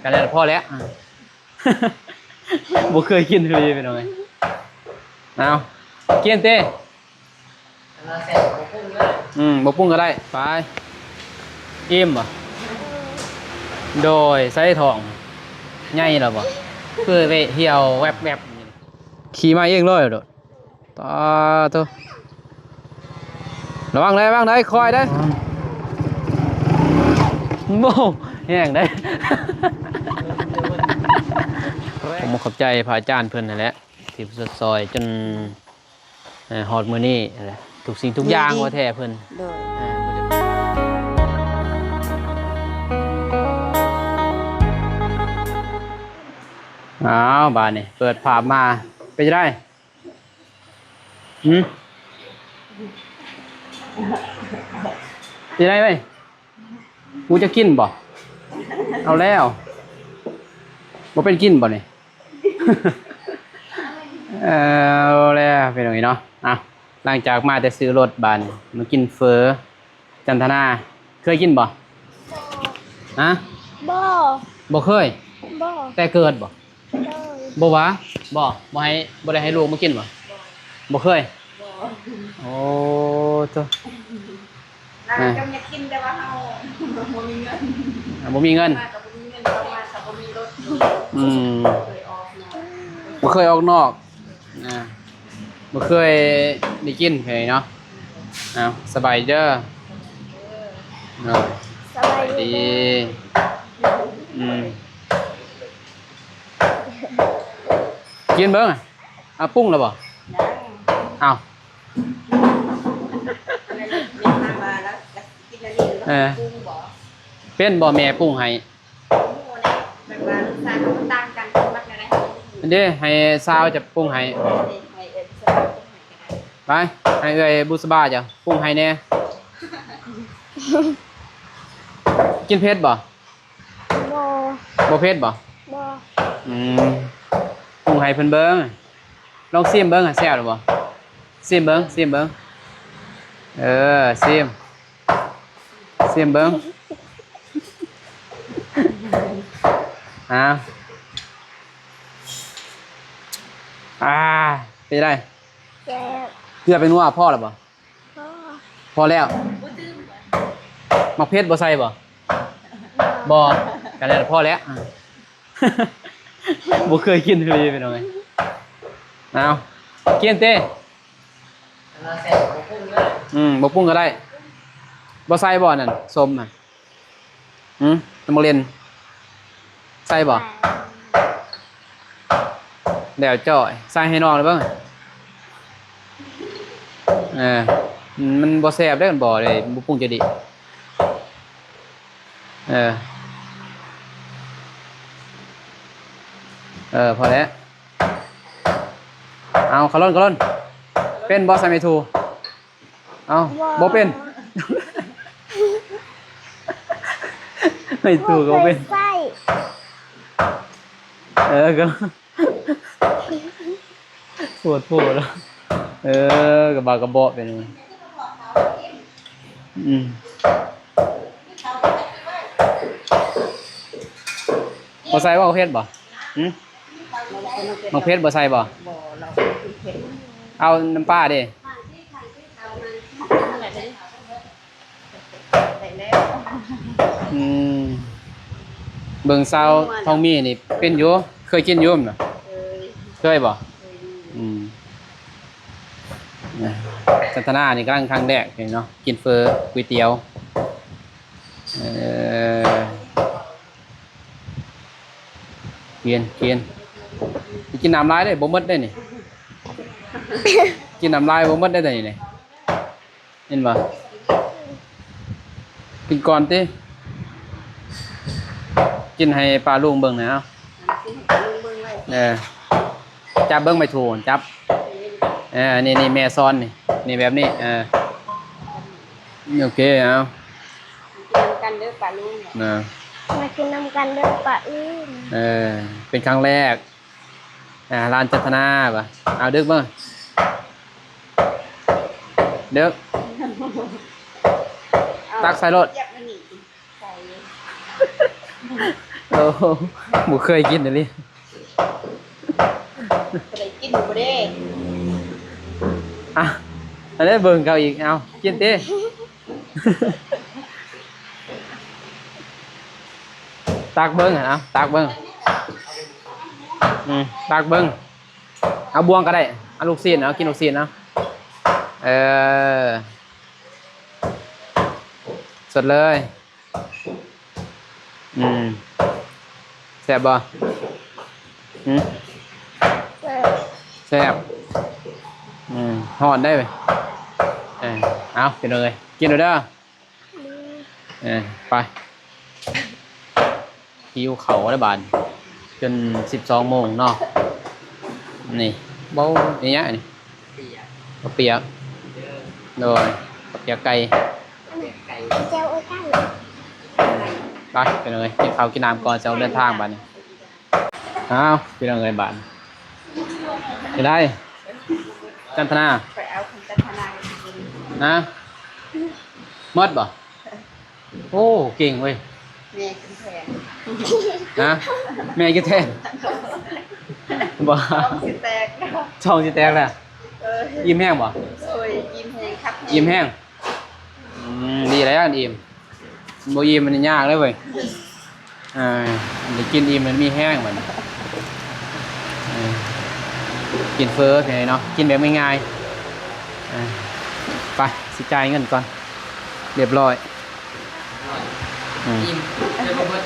ກະແລ້ວ ພໍແລ້ວ ບໍ່ເຄີຍກິນເລີຍພີ່ນ້ອງເອີຍ. ເອົາ ກິນຕິ ອືມ ບໍ່ປຸງກໍໄດ້. ໄປ ອີ່ມບໍ່? ໂດຍ ໃສ່ທ້ອງໃຫຍ່ແລ້ວບໍ່? ຄືໄປທ່ຽວແວັບໆ ຂີ່ມາເອງເລີຍໂດດ. ຕາໂຕ ລະວັງໄດ໋ ລະວັງໄດ໋ ຄ່ອຍໄດ໋. ໂອ້ ແຮງໄດ໋. ຂໍຂອບໃຈພະອາຈານເພິ່ນຫັ້ນແຫຼະ ທີ່ຊ່ວຍຊ່ອຍຈົນ ເອີ ຮອດມື້ນີ້ແຫຼະ ທຸກສິ່ງທຸກຢ່າງວ່າແທ້ເພິ່ນ. ໂດຍ ເອີ ບໍ່ຈະ ອ້າວ ບາດນີ້ເປີດພາບມາເປັນຈັ່ງໃດ? ຫື ຊິໄດ້ໄວ ກູຈະກິນບໍ່? ເອົາແລ້ວ ບໍ່ເປັນກິນບໍ່ນີ້? ເອົາແລ້ວພີ່ນ້ອງເອີຍເນາະ. ເອົາ ຫຼັງຈາກມາແຕ່ຊື້ລົດ ບາດນີ້ມາກິນເຝີຈັນທະນາ ເຄີຍກິນບໍ່? ຮະ? ບໍ່ ບໍ່ເຄີຍ? ບໍ່ ແຕ່ເກີດບໍ່? ໂດຍ ບໍ່ຫວາ? ບໍ່ ບໍ່ໃຫ້ ບໍ່ໄດ້ໃຫ້ລູກມາກິນບໍ່? ບໍ່ ບໍ່ເຄີຍ? ບໍ່ ໂອ້ ໂທ້ ລາວກໍຢາກກິນ ແຕ່ວ່າເຮົາບໍ່ມີເງິນ ອ່າ ບໍ່ມີເງິນ ມາກໍບໍ່ມີເງິນ ເຂົ້າມາກໍບໍ່ມີລົດ. ອືມ ບໍ່ເຄີຍອອກນອກ ບໍ່ເຄີຍອອກນອກ ອ່າ ບໍ່ເຄີຍໄດ້ກິນເລີຍເນາະ. ເອົາ ສະບາຍດີເດີ ເນາະ ສະບາຍດີ ສະບາຍດີ ອືມ ກິນເບິ່ງ ອາ ປຸງແລ້ວບໍ່? ຍັງ ເອົ້າ ເອີ ເປັນບໍ່ແມ່ປຸງໃຫ້? ເດ້ ໃຫ້ສາວຈະປຸງໃຫ້ ໄປ ໃຫ້ເອື້ອຍບຸດສະບາເຈົ້າປຸງໃຫ້ແດ່. ກິນເຜັດບໍ່? ບໍ່ ບໍ່ເຜັດບໍ່? ບໍ່ ອືມ ປຸງໃຫ້ເພິ່ນເບິ່ງ ລອງຊີມເບິ່ງ ແຊບຫຼືບໍ່? ຊີມເບິ່ງ ຊີມເບິ່ງ ເອີ ຊີມ ຊີມເບິ່ງ ອາ ອາ ເປັນຈັ່ງໃດ? ແຊບ ເກືອເປັນຫົວ ພໍແລ້ວບໍ່? ພໍ ພໍແລ້ວ ບໍ່ຕື່ມ ໝາກເຜັດບໍ່ໃສ່ບໍ່? ບໍ່ ກະແລ້ວ ພໍແລ້ວ ອ່າ ບໍ່ເຄີຍກິນເລີຍພີ່ນ້ອງເອີຍ. ເອົາ ກິນຕິ ອືມ ບໍ່ປຸງກໍໄດ້ ບໍ່ໃສ່ບໍ່ ອັນນັ້ນ ສົ້ມນະ? ຫື ນ້ຳໝາກເລັ່ນ ໃສ່ບໍ່? ແລ້ວຈ້ອຍ ໃສ່ໃຫ້ນ້ອງເບິ່ງ ເອີ ມັນບໍ່ແຊບເດ້ ມັນບໍ່ໄດ້ ບໍ່ປຸງຈະດີ ເອີ ເອີ ພໍແລ້ວ ເອົາ ຂະຫຼົ່ນ ຂະຫຼົ່ນ ເປັນບໍ່ ໃສ່ໄມ້ຖູ່? ເອົ້າ ບໍ່ ບໍ່ເປັນ ໄມ້ຖູ່ກໍບໍ່ເປັນ ບໍ່ເຄີຍໃຊ້ ເອີ ກໍ ໂພດໂພດ ເອີ ກະບາກະເບາະເປັນ ອືມ ບໍ່ໃສ່ບໍ່ ເຜັດບໍ່? ຫື ໝາກເຜັດບໍ່ໃສ່ບໍ່? ບໍ່ ລາວບໍ່ກິນເຜັດ ເອົານ້ຳປາເດ້. ອືມ ເບິ່ງສາວທອງມີນີ້ເປັນຢູ່ ເຄີຍກິນຢູ່ນະ? ເຄີຍ ເຄີຍບໍ່? ເຄີຍຢູ່ ອືມ ຈັນທະນານີ້ກຳລັງຄັ້ງແລກເນາະ ກິນເຝີກ໋ວຍຕຽວ ເອີ ກິນ ກິນ ກິນນ້ຳຫຼາຍເດ້ ບໍ່ໝົດເດ້ນີ້ ກິນນ້ຳຫຼາຍບໍ່ໝົດເດ້ນີ້ ເຫັນບໍ່? ກິນກ່ອນຕິ ກິນໃຫ້ປ້າລຸງເບິ່ງແດ່ເອົາ ເອີ ຈັບເບິ່ງໄມ້ຖູ່ ຈັບ ເອີ ນີ້ ນີ້ແມ່ສອນນີ້ ນີ້ແບບນີ້ ເອີ ໂອເຄ ເອົາ ມາກິນນຳກັນເດີປ້າລຸງ ນະ ມາກິນນຳກັນເດີປ້າລຸງ ເອີ ເປັນຄັ້ງແລກ ອ່າ ຮ້ານຈັນທະນາວ່າ ເອົາດຶກເບິ່ງ ດຶກ ເອົາ ຕັກໃສ່ໂລດ ໃສ່ ໂອ້ ບໍ່ເຄີຍກິນອີ່ຫຼີ ບໍ່ໄດ້ກິນຢູ່ບໍ່ເດ້. ອ່ະ ອັນນີ້ເບິ່ງເຂົາອີກ ເອົາ ກິນຕິ. ຕັກເບິ່ງຫັ້ນ ເອົາ ຕັກເບິ່ງ ອືມ ຕັກເບິ່ງ. ເອົາບ່ວງກໍໄດ້ ເອົາລູກຊີ້ນ ເອົາ ກິນລູກຊີ້ນ ເອົາ. ເອີ ສົດເລີຍ. ອືມ ແຊບບໍ່? ຫື? ແຊບ ແຊບ. ອືມ ຮ້ອນໄດ໋ເວີຍ. ເອີ ເອົາ ພີ່ນ້ອງເອີຍ ກິນເດີ. ເອີ ໄປ ຫິວເຂົ້າແລ້ວບາດ ຈົນສິບສອງໂມງເນາະ. ນີ້ ເບົາ ອີຫຍັງອັນນີ້? ເປີຍກ ເຂົ້າປຽກ ເອີ ໂດຍ ເຂົ້າປຽກໄກ່ ເຈົ້າເອີຍ ໄກ່ ໄປ ພີ່ນ້ອງເອີຍ ກິນເຂົ້າກິນນ້ຳກ່ອນ ຈະອອກເດີນທາງບາດນີ້. ອ້າວ ພີ່ນ້ອງເອີຍ ບາດນີ້ ເຮັດໄດ້ ຈັນທະນາ ຂ້ອຍເອົາຂອງຈັນທະນາ ນະ ໝົດບໍ່? ໂອ້ ເກັ່ງເວີຍ ແມ່ກິນແທນ ຮະ ແມ່ກິນແທນ ບໍ່ ທ້ອງຊິແຕກ ທ້ອງຊິແຕກແລ້ວ. ເອີ ອີ່ມແຮງບໍ່? ໂອ້ຍ ອີ່ມແຮງ ຄັກແຮງ ອີ່ມແຮງ. ອືມ ດີແລ້ວອີ່ມ ບໍ່ອີ່ມມັນຍາກເລີຍເວີຍ. ເອີ ໄດ້ກິນອີ່ມແລ້ວມີແຮງບັດນີ້. ເອີ ກິນເຝີເນາະ ກິນແບບງ່າຍໆ. ເອີ ໄປ ຊິຈ່າຍເງິນກ່ອນ ຮຽບຮ້ອຍ. ອືມ ອີ່ມ ແຕ່ບໍ່ເບິດ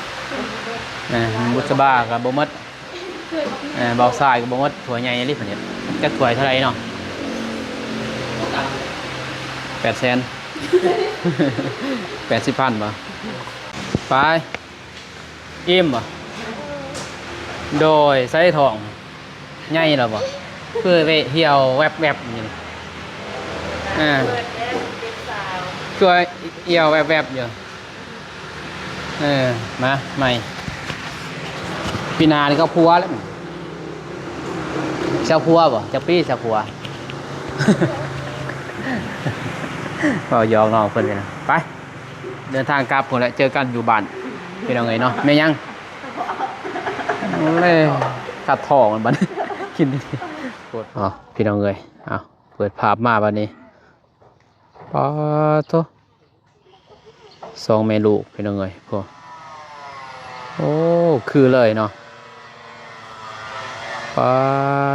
ເອີ ບຸດສະບາກໍບໍ່ໝົດ. ເອີ ເບົາຊາຍກໍບໍ່ໝົດ ຖ້ວຍໃຫຍ່ອີ່ຫຼີ ເພິ່ນເຮັດ ຈັກຖ້ວຍເທົ່າໃດເນາະ? ແປດແສນ ແປດສິບພັນບໍ່? ໄປ ອີ່ມບໍ່? ໂດຍ ໃສ່ທ້ອງໃຫຍ່ແລ້ວບໍ່? ຄືເວະຫ່ຽວແວັບໆຢູ່ນີ້ ເອີ ຄືວ່າຫ່ຽວແວັບໆຢູ່. ເອີ ມາໃໝ່ ປີໜ້ານີ້ກໍຜົວແລ້ວ ຊາວຜົວບໍ່? ຈັກປີຊາວຜົວ? ເວົ້າຫຍອກນ້ອງເພິ່ນນີ້ນະ. ໄປ ເດີນທາງກັບພຸ້ນແຫຼະ ເຈີກັນຢູ່ບ້ານ ພີ່ນ້ອງເອີຍເນາະ. ແມ່ນຫຍັງ? ເອີ ຂັດທ້ອງມັນບັດ ກິນ ອໍ ພີ່ນ້ອງເອີຍ ເອົາ ເປີດພາບມາບັດນີ້ ປາໂທ້ ສອງແມ່ລູກ ພີ່ນ້ອງເອີຍ ໂອ້ ຄືເລີຍເນາະ ປາ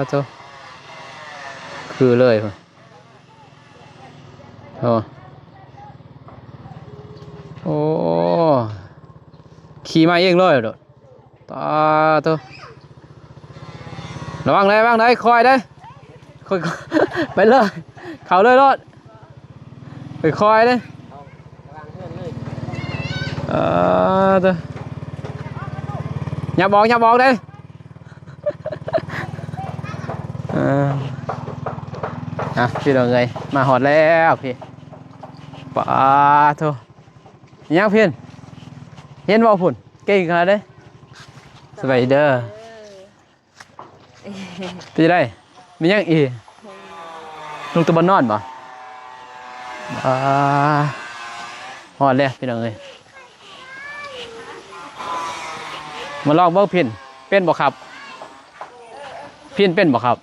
ໂທ້ ຄືເລີຍ ໂອ້ ໂອ້ ຂີ່ມາເອງເລີຍໂດດ. ປາໂທ້ ລະວັງເດີ ລະວັງເດີ ຄ່ອຍເດີ ຄ່ອຍໆ ໄປເລີຍ ເຂົ້າເລີຍໂລດ ຄ່ອຍໆເດີ. ເອີ ເດີ ຫຍັບອອກ ຫຍັບອອກເດີ. ເອີ ອ່ະ ພີ່ນ້ອງເອີຍ ມາຮອດແລ້ວພີ່ ປາໂທ້. ຫຍັງພິນ ເຫັນບໍ່ພຸ້ນ ເກັ່ງຂະໜາດໃດ. ສະບາຍດີເດີ ເປັນຈັ່ງໃດ ມີຫຍັງອີກ ລຸກແຕ່ບ່ອນນອນບໍ່? ອ່າ ຮອດແລ້ວພີ່ນ້ອງເອີຍ ມາລອງເບິ່ງພິນ ເປັນບໍ່ຄັບ? ພິນເປັນບໍ່ຄັບ?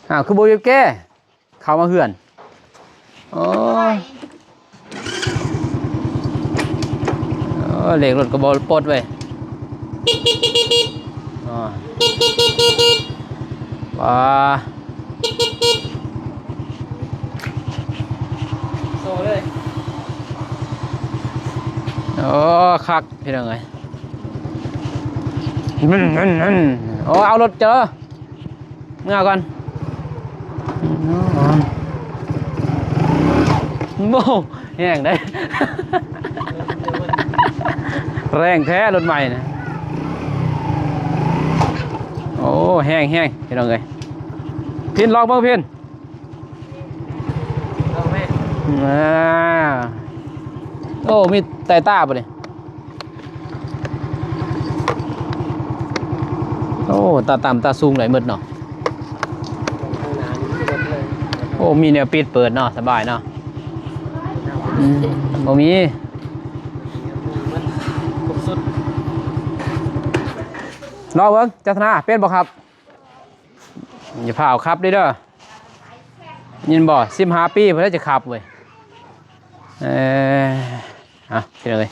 ອ້າວ ຄືບໍ່ບີບແກ ເຂົ້າມາເຮືອນ. ໂອ້ ໂອ້ ເລກລົດກໍບໍ່ປົດເວີຍ. ອໍ ວ້າ ໂຊເລີຍ. ໂອ້ ຄັກ ພີ່ນ້ອງເອີຍ. ໂອ້ ເອົາລົດເຈີ ເມືອກ່ອນ. ໂອ້ ແຮງເດ້ ແຮງແທ້ລົດໃໝ່ນະ. ໂອ້ ແຮງໆ ພີ່ນ້ອງເອີຍ. ພິນ ລອງເບິ່ງພິນ. ອ່າ ໂອ້ ມີໄຕຕາບໍ່ນີ້? ໂອ້ ຕາຕ່ຳຕາສູງໄດ້ໝົດເນາະ. ໂອ້ ມີແນວປິດເປີດເນາະ ສະບາຍເນາະ. ອືມ ບໍ່ມີ. ລອງເບິ່ງ ຈັດທະນາ ເປັນບໍ່ຂັບ? ຢ່າຟ້າວຂັບເດີ້ ເດີ້ ຍິນບໍ່? ສິບຫ້າປີພຸ້ນແຫຼະຈະຂັບເວີຍ. ເອີ ເອົາ ພີ່ນ້ອງເອີຍ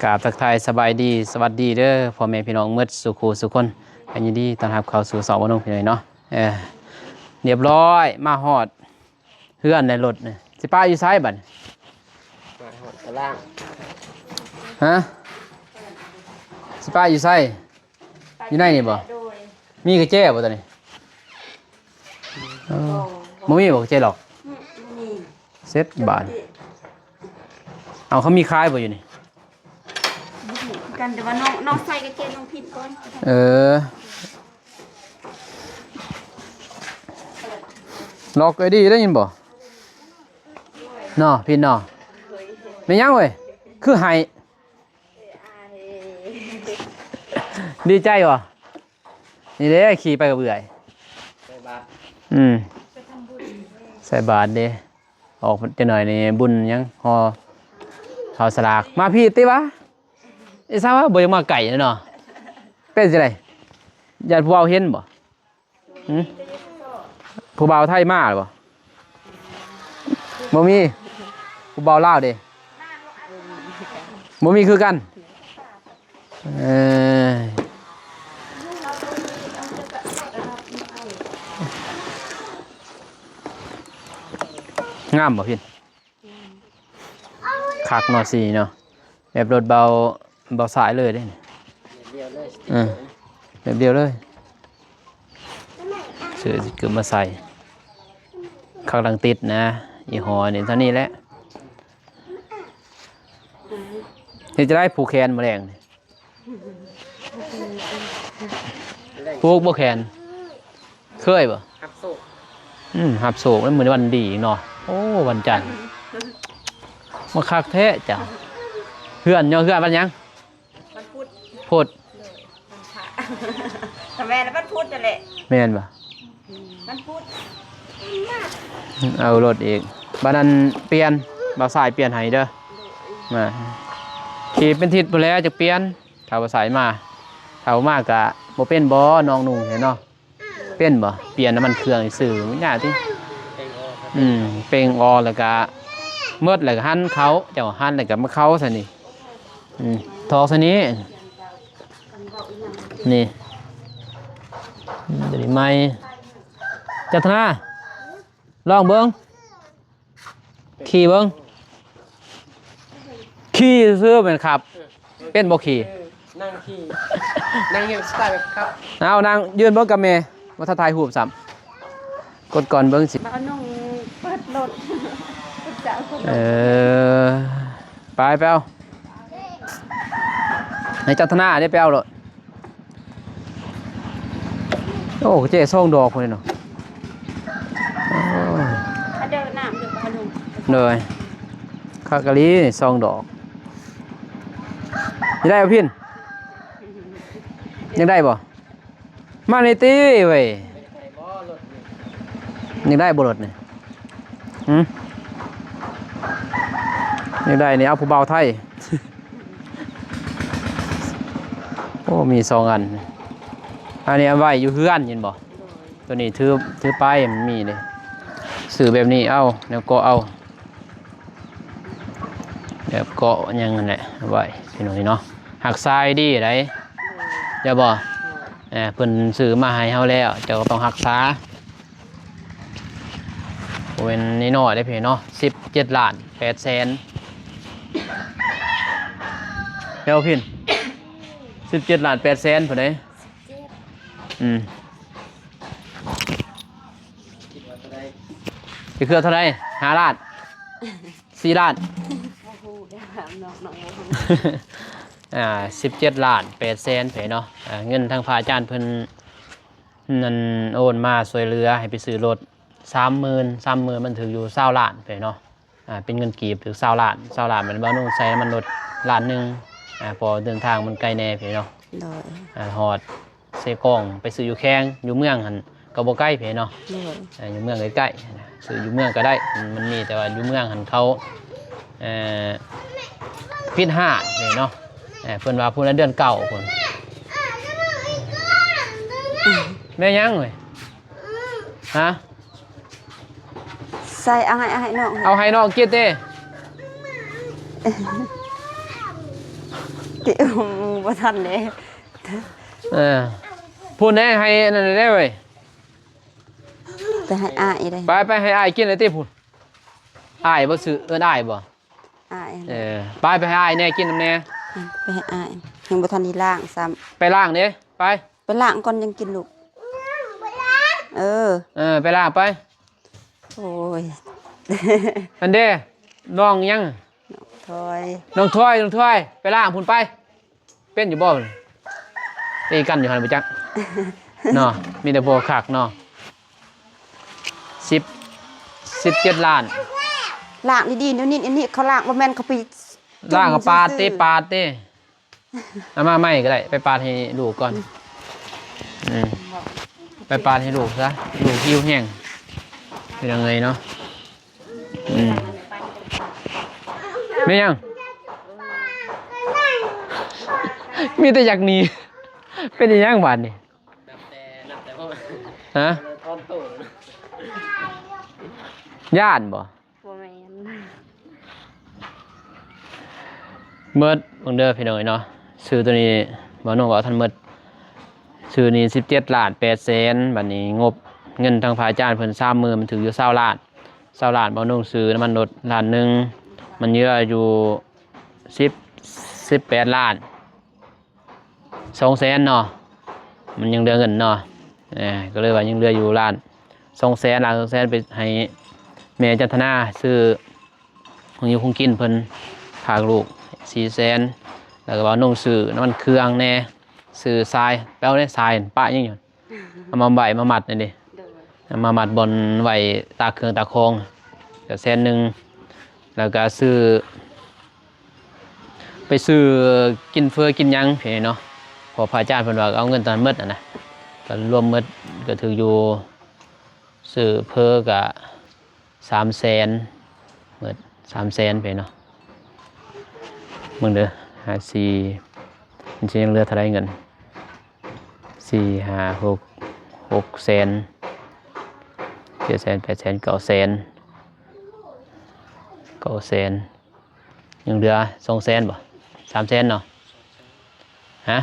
ກາບທັກທາຍສະບາຍດີ ສະຫວັດດີເດີ້ ພໍ່ແມ່ພີ່ນ້ອງໝົດສູ່ຄູ່ສູ່ຄົນ ກໍຍິນດີຕ້ອນຮັບເຂົ້າສູ່ຊ່ອງບ່າວນຸ່ງ ພີ່ນ້ອງເອີຍເນາະ. ເອີ ຮຽບຮ້ອຍ ມາຮອດ ເຮືອນໃນລົດນີ້ ຊິປະຢູ່ໃສບັດນີ້? ມາຮອດຕະລ່າງ ຮະ? ຊິປະຢູ່ໃສ? ຢູ່ໃນນີ້ບໍ່? ໂດຍ ມີກະແຈບໍ່ຕອນນີ້? ເອີ ບໍ່ ບໍ່ມີບໍ່ກະແຈລັອກ? ອືມ ບໍ່ມີ. ເສັດບາດ ເອົາ ເຂົາມີຂາຍບໍ່ຢູ່ນີ້? ບໍ່ຮູ້ຄືກັນ ແຕ່ວ່ານ້ອງ ນ້ອງໃສ່ກະແຈນ້ອງພິນກ່ອນ. ເອີ ລັອກໄວ້ດີໄດ້ຍິນບໍ່? ເນາະ ພິນເນາະ. ແມ່ນຫຍັງເວີຍ? ຄືໄຫ້ ດີໃຈບໍ່? ນີ້ເດ້ ຂີ່ໄປກັບເອື້ອຍ ໃສ່ບາດ ອືມ ໃສ່ບາດເດ້. ອອກຈັກໜ້ອຍນີ້ບຸນຫຍັງ ຫໍ່ເຂົ້າສະຫຼາກ. ມາພີ້ຕິວະ? ອີສາວະ ບໍ່ຢາກມາໃກ້ເນາະ. ເປັນຈັ່ງໃດ? ຢ້ານຜູ້ເວົ້າເຫັນບໍ່? ຫື? ຜູ້ບ່າວໄທມາບໍ່? ບໍ່ມີ. ຜູ້ບ່າວລາວເດ? ບໍ່ມີຄືກັນ. ເອີ ງາມບໍ່ພິນ? ຄັກເນາະ ສີເນາະ ແບບລົດເບົາ ເບົາສາຍເລີຍເດ້. ເອີ ແບບດຽວເລີຍ. ຊື້ສະຕິກເກີມາໃສ່ ຄັກຫຼັງຕິດນະ. ຍີ່ຫໍ້ນີ້ເທົ່ານີ້ແຫຼະ. ເຮັດຈັ່ງໃດຜູກແຂນມື້ແລງນີ້? ຜູກບໍ່ແຂນ? ເຄີຍບໍ່? ຮັບໂຊກ ອືມ ຮັບໂຊກ ແລ້ວມື້ນີ້ວັນດີເນາະ. ໂອ້ ວັນຈັນ ມາຄັກແທ້ເຈົ້າ. ເຮືອນ ຍໍເຮືອນວັນຫຍັງ? ວັນພຸດ ພຸດ ໂດຍ ວັນພະ ກໍແມ່ນວັນພຸດນັ້ນແຫຼະ. ແມ່ນບໍ່? ວັນພຸດ ເອົາລົດອີກ. ບາດນັ້ນປ່ຽນ ບ່າວສາຍປ່ຽນໃຫ້ເດີ້. ໂດຍ ມາ ຂີ່ເປັນທິດພຸ້ນແຫຼະ ຈະປ່ຽນ. ຖ້າວ່າສາຍມາ ຖ້າບໍ່ມາກະບໍ່ເປັນບໍ່ ນ້ອງນຸ່ງເຫັນເນາະ? ເປັນບໍ່? ປ່ຽນນ້ຳມັນເຄື່ອງຊື່ມັນຍາກຕິ. ອືມ ເປັ່ງອອກແລ້ວກະໝົດ ແລ້ວກະຫັນເຂົ້າ ເຈົ້າຫັນແລ້ວກະມາເຂົ້າຊະນີ້. ອືມ ຖອກຊະນີ້ ນີ້ ຕົວນີ້ໃໝ່. ຈັດທະນາ ລອງເບິ່ງ. ຂີ່ເບິ່ງ ຂີ່ຊື່ແມ່ນຂັບ ເປັນບໍ່ຂີ່? ເອີ ນັ່ງຂີ່ ນັ່ງເຮັດສະໄຕແບບຂັບ. ເອົາ ນັ່ງຢືນເບິ່ງກັບແມ່ ບໍ່ທັນຖ່າຍຮູບຊ້ຳ. ກົດກ່ອນເບິ່ງຊິ ບ່າວນຸ່ງເປີດລົດ ເອີ ໄປ ໄປເອົາ ໃຫ້ຈັດທະນາເດ້ ໄປເອົາໂລດ. ໂອ້ ເຈ້ສອງດອກພຸ້ນເນາະ. ໂອ້ຍ ເດີນ້ຳເດີພະນຸມ ໂດຍ ຄັກອີ່ຫຼີສອງດອກ. ຢາກໄດ້ບໍ່ພິນ? ຢາກໄດ້ບໍ່? ມານີ້ຕິເວີຍ. ຢາກໄດ້ບໍ່ລົດນີ້? ຫື? ຢາກໄດ້ນີ້ເອົາຜູ້ບ່າວໄທ. ໂອ້ ມີສອງອັນ ອັນນີ້ເອົາໄວ້ຢູ່ເຮືອນເຫັນບໍ່? ໂຕນີ້ຖື ຖືໄປ ມັນມີເດ້ ຊື້ແບບນີ້ເອົາ ແນວເກາະເອົາ ແບບເກາະຫຍັງຫັ້ນແຫຼະ ເອົາໄວ້ພີ່ນ້ອງເນາະ. ຮັກສາໃຫ້ດີໄດ໋ ເຈົ້າບໍ່? ເອີ ເພິ່ນຊື້ມາໃຫ້ເຮົາແລ້ວ ເຈົ້າກໍຕ້ອງຮັກສາ. ບໍ່ແມ່ນນ້ອຍໆເດ້ພີ່ນ້ອງເນາະ ສິບເຈັດລ້ານແປດແສນ. ແລ້ວພິນ ສິບເຈັດລ້ານແປດແສນພຸ້ນເດ້. ອືມ ຊິເຄືອເທົ່າໃດ? ຫ້າລ້ານ ສີ່ລ້ານ ບໍ່ຮູ້ເດີ້ ນ້ອງໆບໍ່ຮູ້. ອ່າ ສິບເຈັດລ້ານແປດແສນເພິ່ນເນາະ. ອ່າ ເງິນທາງພະອາຈານເພິ່ນ ນັ້ນໂອນມາຊ່ວຍເຫຼືອໃຫ້ໄປຊື້ລົດ ສາມໝື່ນ ສາມໝື່ນ ມັນຖືກຢູ່ຊາວລ້ານໄປເນາະ. ອ່າ ເປັນເງິນກີບຖືກຊາວລ້ານ ຊາວລ້ານ ແມ່ນບ່າວນຸ່ງໃສ່ນ້ຳມັນລົດລ້ານໜຶ່ງ. ອ່າ ເພາະເດີນທາງມັນໄກແດ່ໄປເນາະ. ໂດຍ ອ່າ ຮອດເຊກອງ ໄປຊື້ຢູ່ແຂວງ ຢູ່ເມືອງຫັ້ນກໍບໍ່ໄກໄປເນາະ. ໂດຍ ອ່າ ຢູ່ເມືອງໃກ້ໆ ຊື້ຢູ່ເມືອງກໍໄດ້ ມັນ ມັນມີ ແຕ່ວ່າຢູ່ເມືອງຫັ້ນເຂົາ ເອີ ປິດຮ້ານເດ້ເນາະ. ເອີ ເພິ່ນວ່າພຸ້ນລະເດືອນເກົ້າພຸ້ນ ແມ່ຫຍັງເວີຍ? ຮະ? ໃສ່ ເອົາໃຫ້ ເອົາໃຫ້ນ້ອງ ເອົາໃຫ້ນ້ອງກິນຕິ? ຕິ ບໍ່ທັນເດ້. ເອີ ພຸ້ນແດ່ ໃຫ້ອັນນັ້ນແດ່ເວີຍ. ໄປໃຫ້ອ້າຍເດ້. ໄປ ໄປໃຫ້ອ້າຍກິນເລີຍຕິພຸ້ນ. ອ້າຍບໍ່ຊື່ ເອີ້ນອ້າຍບໍ່? ອ້າຍ. ເອີ ໄປ ໄປໃຫ້ອ້າຍແດ່ ກິນນຳແດ່. ອືມ ໄປໃຫ້ອ້າຍ ຍັງບໍ່ທັນໄດ້ລ້າງຊ້ຳ. ໄປລ້າງເດ້ ໄປ. ໄປລ້າງກ່ອນຈັ່ງກິນລູກ. ເອີ ເອີ ໄປລ້າງໄປ. ໂອ້ຍ ອັນເດ້ ນ້ອງຫຍັງ? ນ້ອງທອຍ ນ້ອງທອຍ ນ້ອງທອຍ ໄປລ້າງພຸ້ນໄປ. ເປັນຢູ່ບໍ່? ຕີກັນຢູ່ຫັ້ນບໍ່ຈັກເນາະ. ມີແຕ່ບໍ່ຄັກເນາະ. ສິບ ສິບເຈັດລ້ານ. ລ້າງດີໆ ດຽວນີ້ ອັນນີ້ເຂົາລ້າງ ບໍ່ແມ່ນເຂົາໄປ ລ້າງກໍປາດເຕະ ຈຸ່ມຊື່ໆ ປາດເຕະ. ເອົາມາໃໝ່ກໍໄດ້ ໄປປາດໃຫ້ລູກກ່ອນ. ອືມ ໄປປາດໃຫ້ລູກຊະ ລູກຫິວແຮງ ເປັນຫຍັງເລີຍເນາະ. ອືມ ແມ່ນຫຍັງ? ມີແຕ່ຢາກໜີ. ເປັນອີຫຍັງບາດນີ້? ນັບແຕ່ ນັບແຕ່ ຮະ? ຢ້ານບໍ່? ບໍ່ແມ່ນ. ໝົດເບິ່ງເດີພີ່ນ້ອງເອີຍເນາະ. ຊື້ໂຕນີ້ ບ່າວໜຸ່ມເວົ້າທັນໝົດ. ຊື້ນີ້ສິບເຈັດລ້ານແປດແສນ. ບັດນີ້ງົບເງິນທາງພະອາຈານເພິ່ນສາມໝື່ນ ມັນຖືກຢູ່ຊາວລ້ານ. ຊາວລ້ານ ບ່າວໜຸ່ມຊື້ນ້ຳມັນລົດລ້ານໜຶ່ງ ມັນເຫຼືອຢູ່ສິບ ສິບແປດລ້ານ. ສອງແສນເນາະ ມັນຍັງເຫຼືອເງິນເນາະ. ເອີ ກໍເລີຍວ່າຍັງເຫຼືອຢູ່ລ້ານສອງແສນ ລ້ານສອງແສນ ໄປໃຫ້ແມ່ຈັນທະນາ ຊື້ຂອງຢູ່ຂອງກິນເພິ່ນ ຝາກລູກສີ່ແສນ. ແລ້ວກໍບ່າວໜຸ່ມຊື້ນ້ຳມັນເຄື່ອງແດ່ ຊື້ຊາຍ ແປວໃນຊາຍປະຍັງຢູ່ ເອົາມາໄວ້ມາມັດນີ້ເດ້. ໂດຍ ເອົາມາມັດບ່ອນໄວ້ຕາກເຄື່ອງຕາກຂອງ ກໍແສນໜຶ່ງ. ແລ້ວກໍຊື້ ໄປຊື້ກິນເຝີກິນຫຍັງພີ້ເນາະ. ເພາະພະອາຈານເພິ່ນວ່າເອົາເງິນຕອນໝົດຫັ້ນນະ ກໍລວມໝົດກໍຖືກຢູ່ ຊື້ເຝີກໍສາມແສນ ໝົດສາມແສນພີ້ເນາະ. ເບິ່ງເດີ ຫ້າ ສີ່ ມັນຊິຍັງເຫຼືອເທົ່າໃດເງິນ? ສີ່ ຫ້າ ຫົກ ຫົກແສນ ເຈັດແສນ ແປດແສນ ເກົ້າແສນ ເກົ້າແສນ. ຍັງເຫຼືອສອງແສນບໍ່? ສາມແສນເນາະ? ຮະ?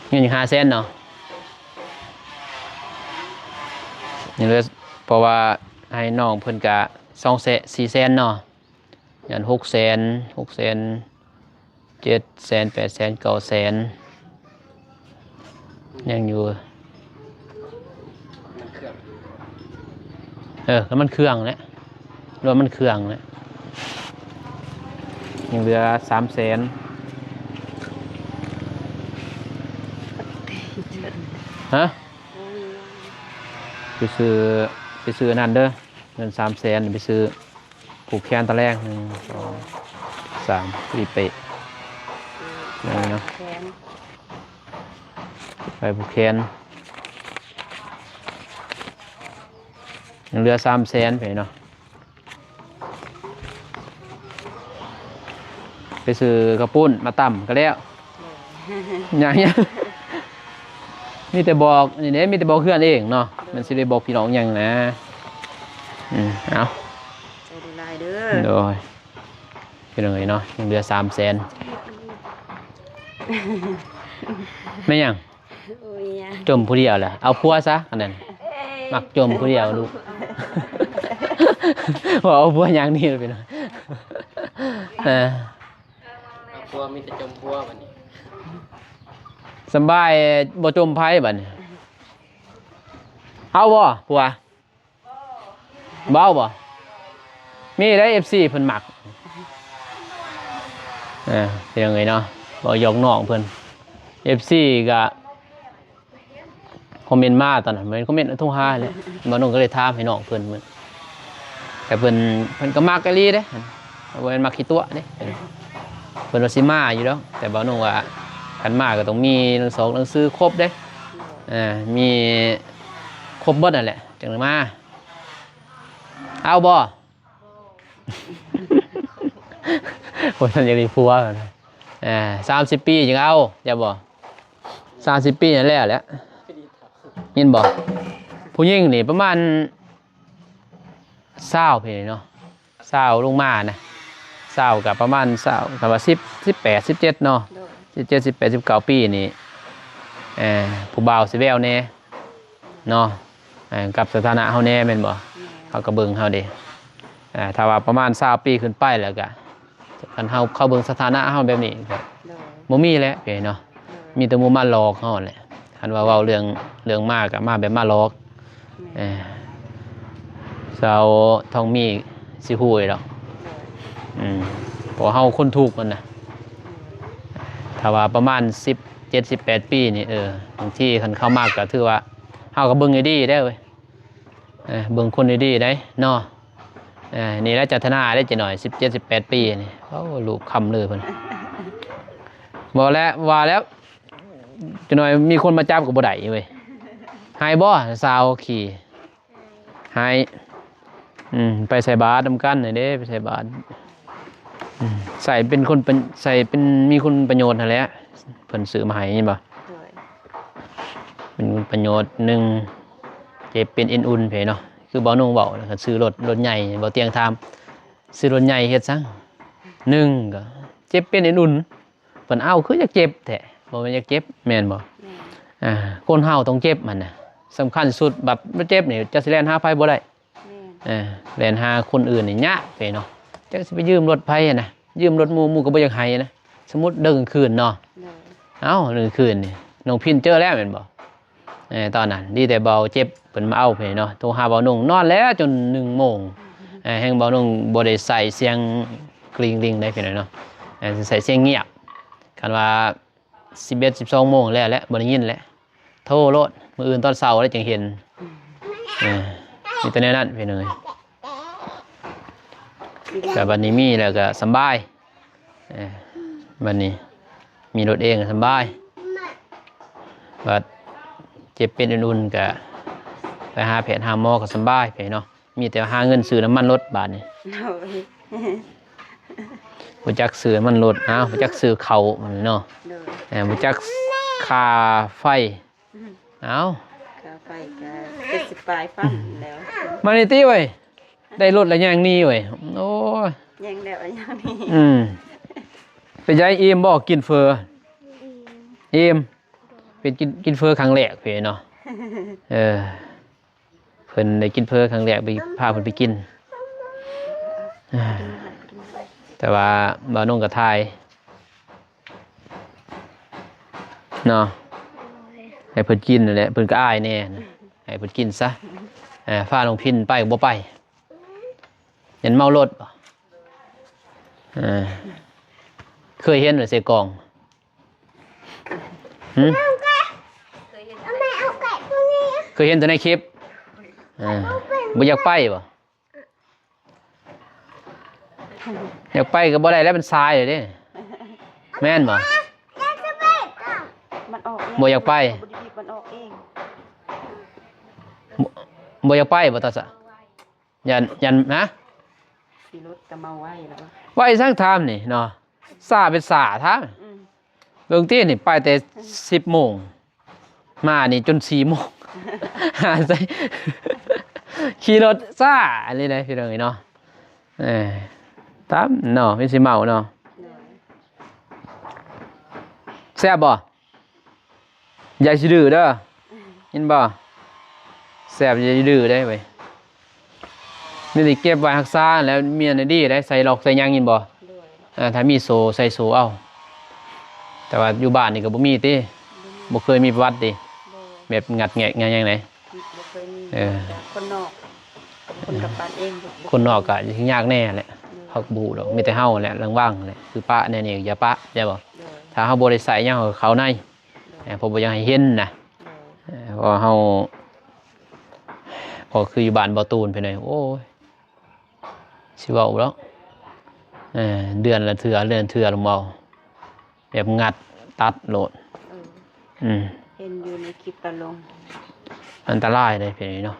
ເງິນອີກຫ້າແສນເນາະ? ຍັງເຫຼືອ ເພາະວ່າໃຫ້ນ້ອງເພິ່ນກະສອງແສນ ສີ່ແສນເນາະ? ຍັງຫົກແສນ ຫົກແສນ ເຈັດແສນ ແປດແສນ ເກົ້າແສນ ຍັງຢູ່. ນ້ຳມັນເຄື່ອງ ເອີ ນ້ຳມັນເຄື່ອງແຫຼະ ລວມນ້ຳມັນເຄື່ອງແຫຼະ ຍັງເຫຼືອສາມແສນ. ຮະ? ໄປຊື້ ໄປຊື້ອັນນັ້ນເດີ ເງິນສາມແສນໄປຊື້ ຜູກແຂນຕອນແລງ ໜຶ່ງ ສອງ ສາມ ພໍດີເປະ ນີ້ເນາະ ແຂນ ໄປຜູກແຂນ ຍັງເຫຼືອສາມແສນໄປເນາະ ໄປຊື້ເຂົ້າປຸ້ນມາຕຳກໍແລ້ວ. ຍັງ ຍັງ ມີແຕ່ບອກນີ້ເດ້ ມີແຕ່ບອກເຮືອນເອງເນາະ ມັນຊິໄດ້ບອກພີ່ນ້ອງຫຍັງນະ. ອືມ ເອົາ ໃຈຫຼາຍໆເດີ ໂດຍ ພີ່ນ້ອງເອີຍເນາະ ຍັງເຫຼືອສາມແສນ. ແມ່ນຫຍັງ? ໂອ້ຍ ຈົມຜູ້ດຽວແຫຼະ ເອົາຜົວຊະ ອັນນັ້ນ ມັກຈົມຜູ້ດຽວລູກ ວ່າເອົາຜົວຫຍັງນີ້ເປັນ ເອີ ເອົາຜົວມີແຕ່ຈົມຜົວບັດນີ້ ສຳບາຍບໍ່ຈົມໃຜບັດນີ້ ເອົາບໍ່ຜົວ? ເວົ້າບໍ່? ມີໄດ໋ ເອັຟຊີ ເພິ່ນມັກ ເອີ ເປັນຫຍັງເອີຍເນາະ ເວົ້າຢອກນ້ອງເພິ່ນ ເອັຟຊີ ກະຄອມເມັນມາຕອນນັ້ນ ແມ່ນຄອມເມັນໂທຫາແຫຼະ ບ່າວໜຸ່ມກໍເລີຍຖາມໃຫ້ນ້ອງເພິ່ນ ແຕ່ເພິ່ນ ເພິ່ນກໍມັກອີ່ຫຼີເດ້ ບໍ່ແມ່ນມັກຂີ້ຕົວະເດ້ ເພິ່ນວ່າຊິມາຢູ່ດອກ ແຕ່ບ່າວໜຸ່ມວ່າ ຄັນມາກໍຕ້ອງມີໜັງສື ໜັງສືຄົບເດ້ ເອີ ມີຄົບເບິດນັ້ນແຫຼະ ຈັ່ງມາ ເອົາບໍ່? ບໍ່ທັນຢາກມີຜົວ. ເອີ ສາມສິບປີຈຶ່ງເອົາ ຢ່າບໍ່ ສາມສິບປີນັ້ນແລ້ວແຫຼະ ຍິນບໍ່? ຜູ້ຍິງນີ້ປະມານຊາວພີ້ເນາະ ຊາວລົງມານະ ຊາວກໍປະມານຊາວ ຄັນວ່າສິບ ສິບແປດ ສິບເຈັດເນາະ ໂດຍ ສິບເຈັດ ສິບແປດ ສິບເກົ້າປີນີ້ ເອີ ຜູ້ບ່າວຊິແວວແດ່ເນາະ ເອີ ກັບສະຖານະເຮົາແດ່ແມ່ນບໍ່? ແມ່ນ ເຂົາກໍເບິ່ງເຮົາເດ້ ເອີ ຖ້າວ່າປະມານຊາວປີຂຶ້ນໄປແລ້ວກໍ ຄັນເຮົາ ເຂົາເບິ່ງສະຖານະເຮົາແບບນີ້ກໍ ໂດຍ ບໍ່ມີແຫຼະເນາະ ໂດຍ ມີແຕ່ໝູ່ມາຫຼອກເຮົາແຫຼະ ຄັນວ່າເວົ້າເລື່ອງ ເລື່ອງມາກໍມາແບບມາຫຼອກ ແມ່ນ ເອີ ສາວທອງມີຊິຮູ້ຢູ່ດອກ ໂດຍ ອືມ ເພາະເຮົາຄົນຖືກມັນນະ ໂດຍ ຖ້າວ່າປະມານສິບເຈັດ ສິບແປດປີນີ້ ເອີ ບາງທີຄັນເຂົາມັກກໍຖືວ່າ ເຮົາກໍເບິ່ງດີໆເດ້ເວີຍ ເອີ ເບິ່ງຄົນດີໆໄດ໋ເນາະ ເອີ ນີ້ແຫຼະຈັດທະນາໄດ້ຈັກໜ້ອຍ ສິບເຈັດ ສິບແປດປີນີ້ ໂອ້ ລູກຄຳເລີຍເພິ່ນ ບໍ່ແລ້ວ ວ່າແລ້ວ ຈັກໜ້ອຍມີຄົນມາຈັບກໍບໍ່ໄດ້ເວີຍ ໃຫ້ບໍ່ ສາວຂີ່ ໃຫ້ ອືມ ໄປໃສ່ບາດນຳກັນນີ້ເດ້ ໄປໃສ່ບາດ ອືມ ໃສ່ເປັນຄຸນ ເປັນ ໃສ່ເປັນ ມີຄຸນປະໂຫຍດຫັ້ນແຫຼະ ເພິ່ນຊື້ມາໃຫ້ ເຫັນບໍ່ ໂດຍ ເປັນຄຸນປະໂຫຍດ ໜຶ່ງ ເຈັບເປັນເອັນອຸ່ນເພເນາະ ຄືບ່າວນຸ່ງເວົ້າ ຄັນຊື້ລົດ ລົດໃຫຍ່ ບ່າວຕຽງຖາມ ຊື້ລົດໃຫຍ່ເຮັດຫຍັງ? ໜຶ່ງ ກໍເຈັບເປັນເອັນອຸ່ນ ເພິ່ນເອົາຄືຢາກເຈັບແທ້ ບໍ່ແມ່ນຢາກເຈັບ ແມ່ນບໍ່? ແມ່ນ ອ່າ ຄົນເຮົາຕ້ອງເຈັບຫັ້ນນະ ສຳຄັນສຸດ ບັດບໍ່ເຈັບນີ້ ເຈົ້າຊິແລ່ນຫາໃຜບໍ່ໄດ້ ແມ່ນ ເອີ ແລ່ນຫາຄົນອື່ນນີ້ຍາກເດ້ເນາະ ຈັກຊິໄປຢືມລົດໃຜຫັ້ນນະ ຢືມລົດໝູ່ ໝູ່ກໍບໍ່ຢາກໃຫ້ນະ ສົມມຸດເດີກາງຄືນເນາະ ໂດຍ ເອົ້າ ເດີກາງຄືນນີ້ ນ້ອງພິນເຈີແລ້ວແມ່ນບໍ່? ເອີ ຕອນນັ້ນດີແຕ່ເບົາເຈັບເພິ່ນມາເອົາພີ້ເນາະ ໂທຫາເບົານຸ່ງ ນອນແລ້ວຈົນໜຶ່ງໂມງ ເອີ ແຮງເບົານຸ່ງບໍ່ໄດ້ໃສ່ສຽງກຣິ້ງລິງໄດ້ພີ່ນ້ອງເນາະ ເອີ ໃສ່ສຽງງຽບ ຄັນວ່າສິບເອັດ ສິບສອງໂມງແລ້ວແຫຼະ ບໍ່ໄດ້ຍິນແຫຼະ ໂທໂລດ ມື້ອື່ນຕອນເຊົ້າແລ້ວຈຶ່ງເຫັນ ເອີ ມີແຕ່ແນວນັ້ນພີ່ນ້ອງເອີຍ ແຕ່ບັດນີ້ມີແລ້ວກໍສຳບາຍ ເອີ ບັດນີ້ມີລົດເອງສຳບາຍ ບັດເຈັບເປັນອຸ່ນໆ ກະໄປຫາແພດຫາໝໍກໍສຳບາຍໄປເນາະ ມີແຕ່ຫາເງິນຊື້ນ້ຳມັນລົດບາດນີ້ ໂດຍ ບໍ່ຈັກຊື້ນ້ຳມັນລົດ ອ້າວ ບໍ່ຈັກຊື້ເຂົ້າເນາະ ໂດຍ ເອີ ບໍ່ຈັກຄ່າໄຟ ອືມ ເອົ້າ ຄ່າໄຟກະເຈັດສິບປາຍພັນແລ້ວ ມານີ້ຕິເວີຍ ໄດ້ລົດແລ້ວຍ່າງໜີເວີຍ ໂອ້ຍ ຍ່າງແລ້ວຍ່າງໜີ ອືມ ເປັນໃດອີ່ມບໍ່ ກິນເຝີ? ອີ່ມ ເປັນກິນ ກິນເຝີຄັ້ງແລກເພເນາະ ເອີ ເພິ່ນໄດ້ກິນເຝີຄັ້ງແລກ ໄປພາເພິ່ນໄປກິນ ແຕ່ວ່າບ່າວນົງກໍຖ່າຍ ເນາະ ໃຫ້ເພິ່ນກິນນັ້ນແຫຼະ ເພິ່ນກໍອາຍແດ່ ໃຫ້ເພິ່ນກິນຊະ ເອີ ພານ້ອງພິນໄປກໍບໍ່ໄປ ຢ້ານເມົາລົດບໍ ເອີ ເຄີຍເຫັນບໍ່ໃສ່ກ່ອງ ຫື ເຄີຍເຫັນແຕ່ໃນຄລິບ ເອີ ບໍ່ຢາກໄປບໍ? ຢາກໄປກໍບໍ່ໄດ້ແລ້ວ ມັນສາຍແລ້ວເດ້ ແມ່ນບໍ່? ມັນອອກເອງ ບໍ່ຢາກໄປ ບໍ່ໄດ້ບີບມັນອອກເອງ ບໍ່ ບໍ່ຢາກໄປບໍ່ຕາສະ ຢ້ານ ຢ້ານ ຮະ ຂີ່ລົດກໍເມົາໄວແລ້ວ ໄວສັງຖາມນີ້ເນາະ ຊ້າເປັນຊ້າຖາມ ອືມ ເບິ່ງຕິນີ້ ໄປແຕ່ສິບໂມງ ມານີ້ຈົນສີ່ໂມງ ຫາໃສ່ ຂີ່ລົດຊ້າອີ່ຫຼີເດ້ພີ່ນ້ອງເອີຍເນາະ ເອີ ຕາມເນາະ ມີຊິເມົາເນາະ ໂດຍ ແຊບບໍ່? ຢ່າຊິດື້ເດີ ຍິນບໍ່? ແຊບ ຢ່າດື້ເດ້ເວີຍ ນີ້ໄດ້ເກັບໄວ້ຮັກສາແລ້ວ ມີອັນໃດດີໄດ້ ໃສ່ລັອກໃສ່ຫຍັງ ຍິນບໍ່? ໂດຍ ເອີ ຖ້າມີໂສ້ໃສ່ໂສ້ເອົາ ແຕ່ວ່າຢູ່ບ້ານນີ້ກໍບໍ່ມີຕິ? ບໍ່ມີ ບໍ່ເຄີຍມີປະຫວັດຕິ? ໂດຍ ແບບງັດແງະຫຍັງໃດ? ບໍ່ເຄີຍມີ ເອີ ຄົນນອກ ຄົນກັບບ້ານເອງ ຄົນນອກກໍຍາກແດ່ແຫຼະ ໂດຍ ເຂົາກໍບໍ່ຮູ້ດອກ ມີແຕ່ເຮົາແຫຼະ ລະວັງແຫຼະ ຄືປະແນວນີ້ ຢ່າປະ ແມ່ນບໍ່? ໂດຍ ຖ້າເຮົາບໍ່ໄດ້ໃຊ້ຫຍັງ ເຮົາກໍເຂົ້າໃນ ໂດຍ ເອີ ເພາະບໍ່ຢາກໃຫ້ເຫັນນະ ໂດຍ ເອີ ເພາະເຮົາ ເພາະຄືຢູ່ບ້ານບໍ່ຕູນ ພີ່ນ້ອງ ໂອ້ຍ ຊິເວົ້າດອກ ເອີ ເດືອນລະເທື່ອ ເດືອນເທື່ອລະເວົ້າ ແບບງັດຕັດໂລດ ເອີ ອືມ ເຫັນຢູ່ໃນຄລິບຕາລົງ ອັນຕະລາຍເດ້ພີ່ນ້ອງເນາະ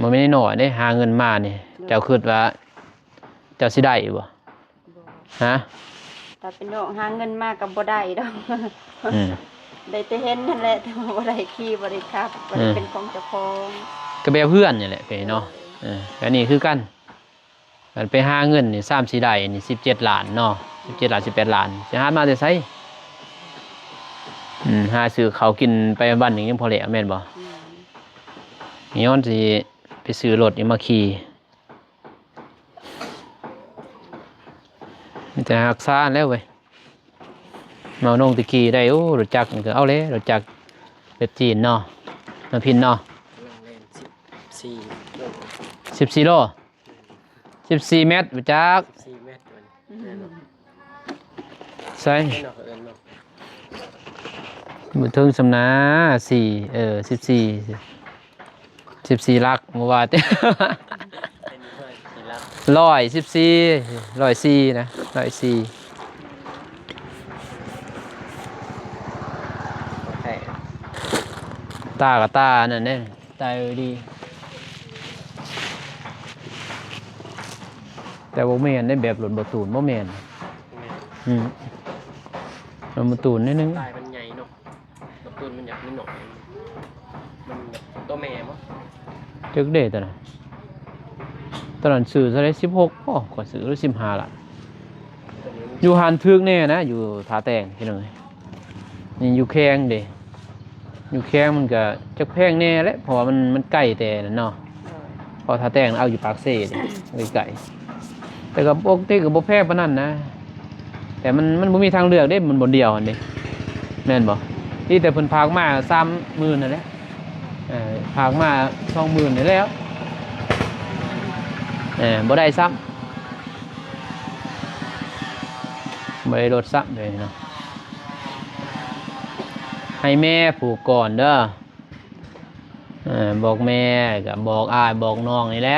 ບໍ່ແມ່ນນ້ອຍເດ້ ຫາເງິນມານີ້ ໂດຍ ເຈົ້າຄິດວ່າເຈົ້າຊິໄດ້ບໍ່? ບໍ່ ຮະ? ຖ້າເປັນນ້ອງຫາເງິນມາກໍບໍ່ໄດ້ດອກ. ອືມ ໄດ້ແຕ່ເຫັນຫັ້ນແຫຼະ ແຕ່ວ່າບໍ່ໄດ້ຂີ່ ບໍ່ໄດ້ຂັບ ບໍ່ໄດ້ເປັນຂອງເຈົ້າຂອງ. ກໍແບບເຮືອນນີ້ແຫຼະເນາະ. ເອີ ອັນນີ້ຄືກັນ ຄັນໄປຫາເງິນນີ້ ສາມສີ່ໄດ້ນີ້ ສິບເຈັດລ້ານເນາະ ສິບເຈັດລ້ານ ສິບແປດລ້ານ ຊິຫາມາແຕ່ໃສ? ອືມ ຫາຊື້ເຂົ້າກິນໄປວັນໜຶ່ງຍັງພໍແລ້ວແມ່ນບໍ່? ອືມ ຍ້ອນຊິໄປຊື້ລົດນີ້ມາຂີ່ ມີແຕ່ຮັກສາແລ້ວເວີຍ. ເມານົງແຕ່ກີ້ໄດ້ ໂອ້ ລົດຈັກນີ້ກໍເອົາແຫຼະ ລົດຈັກແບບຈີນເນາະ ນ້ອງພິນເນາະ. ກຳລັງແລ່ນສິບສີ່ໂລ ສິບສີ່ໂລ ສິບສີ່ແມັດບໍ່ຈັກ ສິບສີ່ແມັດມັນ ແມ່ນບໍ່? ໃສ ເນາະ ເອີ້ນເນາະ ບໍ່ເຖິງສ່ຳນາ ສີ່ ເອີ ສິບສີ່ ສິບສີ່ຫຼັກ ບໍ່ວ່າແຕ່ ເປັນຮ້ອຍສິບສີ່ ຮ້ອຍສີ່ນະ ຮ້ອຍສີ່ ຕາກໍຕາອັນນັ້ນເດ້ ຕາເອີດີ ແຕ່ບໍ່ແມ່ນເດ້ ແບບລົດບໍ່ຕູນບໍ່ແມ່ນ. ແມ່ນ ອືມ ລົດບໍ່ຕູນໜ້ອຍໜຶ່ງ ສະໄຕລ໌ມັນໃຫຍ່ເນາະ. ກາຕູນມັນຢາກມີໜອຍ ມັນແບບໂຕແມ່ບໍ່? ຈັກເດ້ຕອນນັ້ນ ຕອນນັ້ນຊື້ເທົ່າໃດ ສິບຫົກບໍ່ ຂ້ອຍຊື້ຫຼືສິບຫ້າລະ ຢູ່ຫັ້ນຖືກແນ່ນະ ຢູ່ທ່າແຕງພີ່ນ້ອງເອີຍ. ນີ້ຢູ່ແຂວງເດ້ ຢູ່ແຂວງມັນກະຈັກແພງແນ່ແຫຼະ ເພາະວ່າມັນ ມັນໄກແຕ່ນັ້ນເນາະ. ເພາະທ່າແຕງເອົາຢູ່ປາກເຊເດ້ ໃກ້ໆ ແຕ່ກໍປົກກະຕິກໍບໍ່ແພງປານນັ້ນນະ ແຕ່ມັນ ມັນບໍ່ມີທາງເລືອກເດ້ ມັນບ່ອນດຽວຫັ້ນເດ້ ແມ່ນບໍ່? ມີແຕ່ເພິ່ນຝາກມາສາມໝື່ນຫັ້ນແຫຼະ ເອີ ຝາກມາສອງໝື່ນນີ້ແລ້ວ ເອີ ບໍ່ໄດ້ຊ້ຳ ບໍ່ໄດ້ລົດຊ້ຳເລີຍເນາະ. ໃຫ້ແມ່ຜູກກ່ອນເດີ ເອີ ບອກແມ່ ກໍບອກອ້າຍ ບອກນ້ອງນີ້ແຫຼະ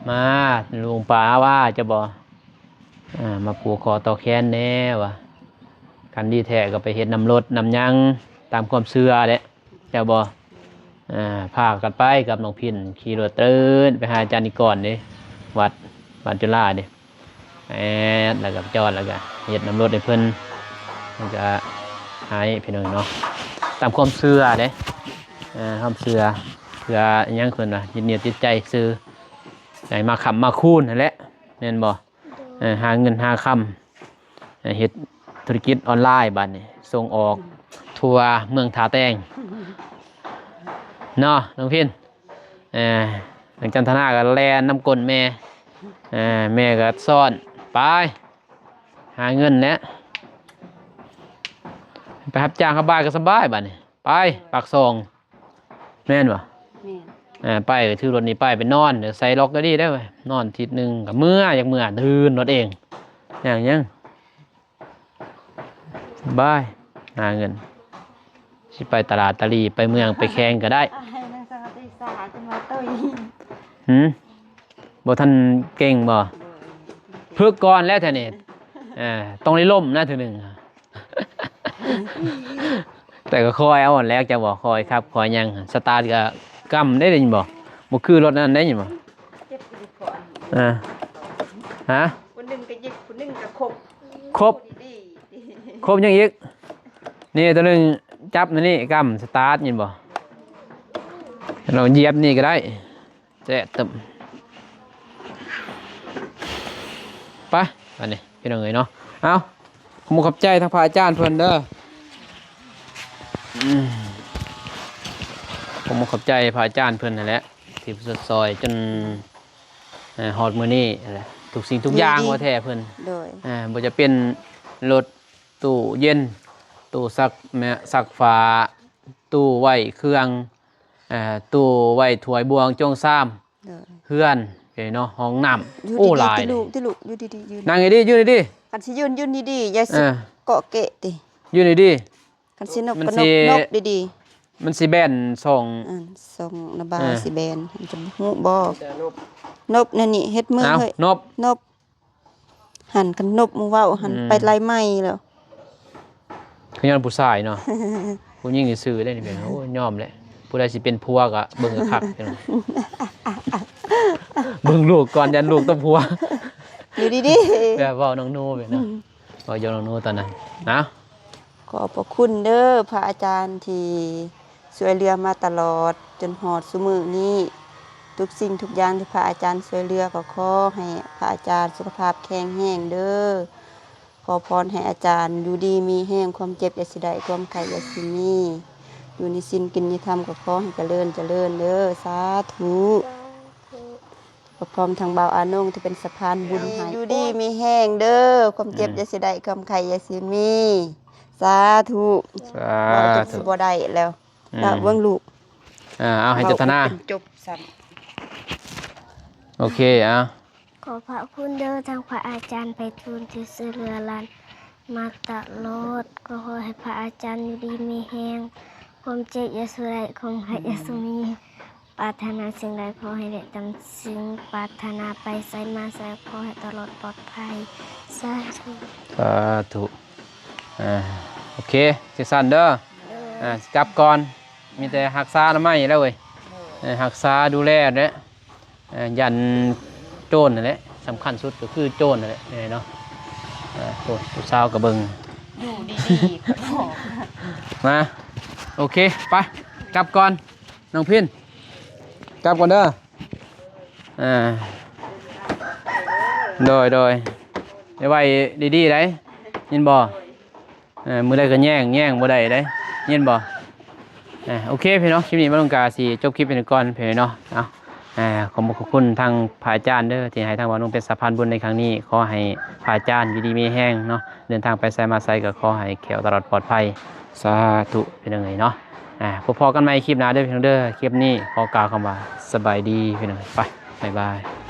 ມາລຸງປ້າວ່າຈະບໍ່ ເອີ ມາຜູກຂໍ້ຕໍ່ແຂນແດ່ວ່າ ຄັນດີແທ້ກໍໄປເຮັດນຳລົດນຳຫຍັງຕາມຄວາມເຊື່ອແຫຼະ ເຈົ້າບໍ່? ເອີ ພາກັນໄປກັບນ້ອງພິນ ຂີ່ລົດເຕີນໄປຫາອາຈານນິກອນເດ້ ວັດ ວັດຈຸລາເດ້. ແອດ ແລ້ວກໍຈອດ ແລ້ວກໍເຮັດນຳລົດໃຫ້ເພິ່ນ ແລ້ວກໍໃຫ້ພີ່ນ້ອງເນາະ ຕາມຄວາມເຊື່ອເດ້ ເອີ ຄວາມເຊື່ອ ເພື່ອຫຍັງເພິ່ນວ່າ ຍຶດໜຽດຈິດໃຈຊື່ ໃຫ້ມາຄ້ຳມາຄູນຫັ້ນແຫຼະ ແມ່ນບໍ່? ເອີ ຫາເງິນຫາຄຳ ເຮັດທຸລະກິດອອນລາຍບາດນີ້ ສົ່ງອອກທົ່ວເມືອງທ່າແຕງເນາະ ນ້ອງພິນ. ເອີ ນາງຈັນທະນາກໍແລ່ນນຳກົ້ນແມ່ ເອີ ແມ່ກໍຊ້ອນ ໄປຫາເງິນແຫຼະ ໄປຮັບຈ້າງຮັບບາຍກໍສະບາຍບາດນີ້ ໄປປາກຊ່ອງ ແມ່ນບໍ່? ແມ່ນ ເອີ ໄປຖືລົດນີ້ໄປ ໄປນອນ ໃສ່ລັອກກໍດີໄດ້ເວີຍ ນອນທິດໜຶ່ງກໍເມືອ ຢາກເມືອຕື່ນລົດເອງ ຍ່າງຫຍັງ ສະບາຍ ຫາເງິນ ຊິໄປຕະຫຼາດຕະຫຼີ່ ໄປເມືອງໄປແຂວງກໍໄດ້. ອ້າຍນາງສາວຕິສາຈະມາຕຸ້ຍ ຫື ບໍ່ທັນເກັ່ງບໍ່? ໂດຍ ຝຶກກ່ອນແຫຼະແທ້ນີ້ ເອີ ຕ້ອງໄດ້ລົ້ມນະເທື່ອໜຶ່ງ ແຕ່ກໍຄ່ອຍເອົາຫັ້ນແຫຼະ ເຈົ້າບໍ່ ຄ່ອຍຂັບຄ່ອຍຫຍັງ ສະຕາດກໍກຳໄດ້ ໄດ້ຍິນບໍ່? ບໍ່ຄືລົດນັ້ນໄດ້ຍິນບໍ່? ເຈັບຢູ່ກ່ອນ ເອີ ຮະ ຜູ້ໜຶ່ງກໍຫຍິກ ຜູ້ໜຶ່ງກໍຄົບ ຄົບ ຄົບຫຍັງອີກ? ນີ້ຕົວໜຶ່ງຈັບໃນນີ້ ກຳສະຕາດ ຍິນບໍ່? ລອງຢຽບນີ້ກໍໄດ້ ແຊະຕຶມ ໄປ ອັນນີ້ພີ່ນ້ອງເອີຍເນາະ. ເອົາ ຂໍຂອບໃຈທາງພະອາຈານເພິ່ນເດີ ອືມ ຂໍຂອບໃຈພະອາຈານເພິ່ນຫັ້ນແຫຼະ ທີ່ຊ່ວຍຊ່ອຍຈົນ ເອີ ຮອດມື້ນີ້ແຫຼະ ທຸກສິ່ງທຸກຢ່າງ ດີໆ ວ່າແທ້ເພິ່ນ ໂດຍ ເອີ ບໍ່ຈະເປັນລົດ ຕູ້ເຢັນ ຕູ້ຊັກ ແມ່ ຊັກຜ້າ ຕູ້ໄວ້ເຄື່ອງ ເອີ ຕູ້ໄວ້ຖ້ວຍບ່ວງຈົງຊາມ ໂດຍ ເຮືອນເນາະ ຫ້ອງນ້ຳ ໂອ້ ຫຼາຍ ຕິລູກ ຕິລູກ ຢູ່ດີໆ ຢູ່ ນັ່ງດີໆ ຢູ່ດີໆ ຄັນຊິຢືນ ຢືນດີໆ ຢ່າຊິ ເອີ ເກາະເກະຕິ ຢູ່ດີໆ ຄັນຊິນົບ ມັນ ກໍນົບ ຊິ ນົບດີໆ ມັນຊິແບນສອງ ອັນສອງລະບາຍ ເອີ ຊິແບນ ມັນຈະຮູ້ບໍ່? ນົບ ນົບແນວນີ້ ເຮັດມື ເອົ້າ ເຮີ້ຍ ນົບ ນົບ ຫັ້ນ ຄັນນົບໝູ່ເວົ້າຫັ້ນ ອືມ ໄປໄລ່ໄມ້ແລ້ວ ຄືຍ້ອນຜູ້ຊາຍເນາະ ຜູ້ຍິງຊື່ໆ ໄດ້ນີ້ເປັນ ໂອ້ຍ ຍອມແຫຼະ ຜູ້ໃດຊິເປັນຜົວກໍເບິ່ງຄັກໆ ເບິ່ງລູກກ່ອນ ຢ້ານລູກຕົວຜົວ ຢູ່ດີໆ ແບບເວົ້ານ້ອງໜູໄປເນາະ ເວົ້າຢອກນ້ອງໜູຕອນນັ້ນນະ. ຂອບພະຄຸນເດີພະອາຈານທີ່ຊ່ວຍເຫຼືອມາຕະຫຼອດຈົນຮອດຊຸມື້ນີ້. ທຸກສິ່ງທຸກຢ່າງທີ່ພະອາຈານຊ່ວຍເຫຼືອ ກໍຂໍໃຫ້ພະອາຈານສຸຂະພາບແຂງແຮງເດີ. ຂໍພອນໃຫ້ອາຈານຢູ່ດີມີແຮງ, ຄວາມເຈັບຢ່າຊິໄດ້, ຄວາມໄຂ້ຢ່າຊິມີ, ຢູ່ໃນສິນກິນໃນທຳກໍຂໍໃຫ້ຈະເລີນ, ຈະເລີນເດີ. ສາທຸ. ກໍພ້ອມທັງບ່າວອານົງທີ່ເປັນສະພານບຸນໃຫ້ ຢູ່ດີມີແຮງເດີ, ຄວາມເຈັບ ອືມ ຢ່າຊິໄດ້, ຄວາມໄຂ້ຢ່າຊິມີ. ສາທຸ. ສາທຸ. ເວົ້າຈົນຊິບໍ່ໄດ້ແລ້ວ. ອືມ ລະເບິ່ງລູກ. ເອີ ເອົາໃຫ້ເຈົ້າທະນາ ເວົ້າຈົນຈົບຊ້ຳ. ໂອເຄ ເອົາ. ຂອບພະຄຸນເດີທາງພະອາຈານໄພທູນທີ່ຊ່ວຍເຫຼືອຫຼານມາຕະຫຼອດ. ກໍຂໍໃຫ້ພະອາຈານຢູ່ດີມີແຮງ, ຄວາມເຈັບຢ່າສູ່ໄດ້, ຄວາມໄຂ້ຢ່າສູ່ມີ. ປາດຖະໜາສິ່ງໃດຂໍໃຫ້ໄດ້ຕາມສິ່ງປາດຖະໜາ, ໄປໃສມາໃສຂໍໃຫ້ຕະຫຼອດປອດໄພ. ສາທຸ. ສາທຸ. ອ່າ ໂອເຄ ຈັ່ງຊັ້ນເດີ. ເອີ ອ່າ ຊິກັບກ່ອນ. ມີແຕ່ຮັກສາອະນາໄມແລ້ວເວີຍ. ເອີ ເອີ ຮັກສາດູແລແຫຼະ. ເອີ ຢ້ານໂຈນຫັ້ນແຫຼະ, ສຳຄັນສຸດກໍຄືໂຈນຫັ້ນແຫຼະເນາະ. ເອີ ໂອ້ ຜູ້ສາວກໍເບິ່ງ ຢູ່ດີໆ. ມາ ໂອເຄ ໄປ ກັບກ່ອນ ນ້ອງພິນ ກັບກ່ອນເດີ. ອ່າ ໂດຍ ໂດຍ ໄວ້ໄວ້ດີໆໄດ໋ ຍິນບໍ່? ເອີ ມື້ໃດກໍແຍ່ງ ແຍ່ງບໍ່ໄດ້ເດ້ ຍິນບໍ່? ເອີ ໂອເຄ ພີ່ນ້ອງ ຄລິບນີ້ມາລົງກາຊິຈົບຄລິບເປັນກ່ອນ ພີ່ນ້ອງເນາະ. ເອົາ ເອີ ຂອບຄຸນທາງພະອາຈານເດີ ທີ່ໃຫ້ທາງບ່າວນົງເປັນສະພານບຸນໃນຄັ້ງນີ້. ຂໍໃຫ້ພະອາຈານຢູ່ດີມີແຮງເນາະ, ເດີນທາງໄປໃສມາໃສກໍຂໍໃຫ້ແຄ້ວຕະຫຼອດປອດໄພ. ສາທຸ ພີ່ນ້ອງເອີຍເນາະ. ອ່າ ພົບພໍ້ກັນໃໝ່ຄລິບໜ້າເດີ ພີ່ນ້ອງເດີ. ຄລິບນີ້ຂໍກ່າວຄຳວ່າສະບາຍດີ ພີ່ນ້ອງເອີຍ. ໄປ ບາຍບາຍ.